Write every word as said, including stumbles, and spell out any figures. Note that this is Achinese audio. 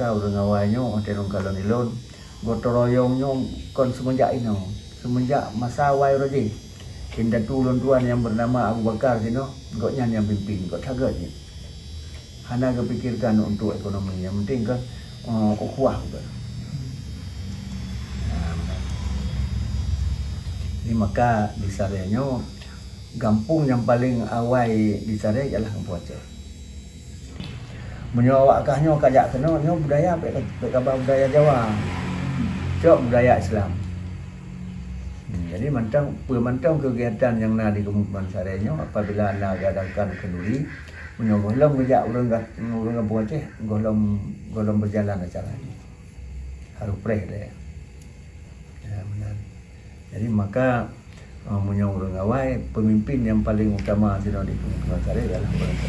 Ureuëng awai nyoe, watée lôn kalon ilôn, gotong royong nyoe kon seumenjak inoe, seumenjak masa awai roh jih. Indatu ulôn tuan nyang beunama Abu Bakar sinoe, gobnyan nyang pimpin, gobnyan that gét jih. Hana geupikirkan untuk ekonomi, nyang penting kan, eh, ukhuwah bukan. Nah, jadi maka di Sareh nyoe, gampông nyang paleng awai di Sareh ialah Gampông Aceh. Meunyoe awak kah nyoe ka jak keunoe, nyoe budaya bék ka, bék ka ba budaya Jawa. Cok budaya Islam. Hmm, jadi mantong, peue mantong kegiatan nyang na di Gampông Sareh nyoe, apabila na geuadakan khanduri, meunyoe gohlom geujak ureuëng gat-, ureuëng Gampông Aceh, gohlom, gohlom beujalan acara nyoe. Harôh preh lé. Ya, meunan. Jadi maka, eh, meunyoe ureuëng awai, peumimpin nyang paleng utama sinoe di Gampông Sareh ialah ureuëng